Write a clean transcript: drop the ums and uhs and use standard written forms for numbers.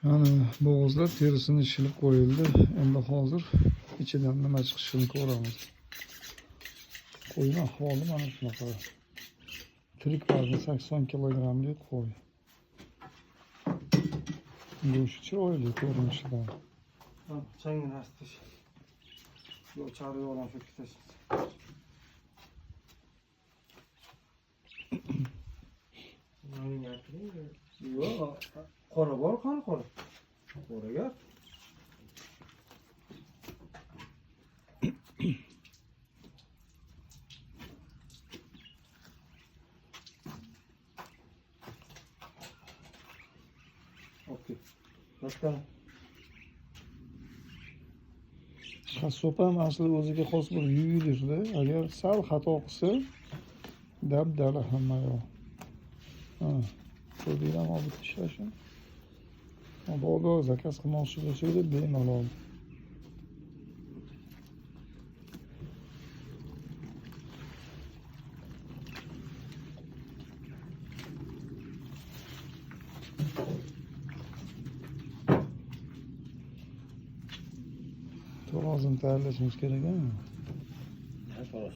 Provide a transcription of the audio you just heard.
Mana bo'g'izlar terisini shilib qo'yildi. Endi hozir ichidan nima chiqishini ko'ramiz. Qo'yni ahvoli mana shunaqa. Tirik vazni 80 kilogrammlik qo'y. Go'shti chiroyli ko'rinishidan. Changini artish. Yo'q, chari yo'qdan shu ketash. Yo'q, qora bor, qani qora? Qora gap. Okey. Boshqa Qassob ham asli o'ziga xos bir yuvilirda. Agar sal xato qilsa, dabdala hamma yoq. Ha, ko'rdinglarmi obid ishlashini? Mabodo zakaz qilmoqchi bo'lsanglar bemalol. Tarovozini tayyorlashimiz kerak a?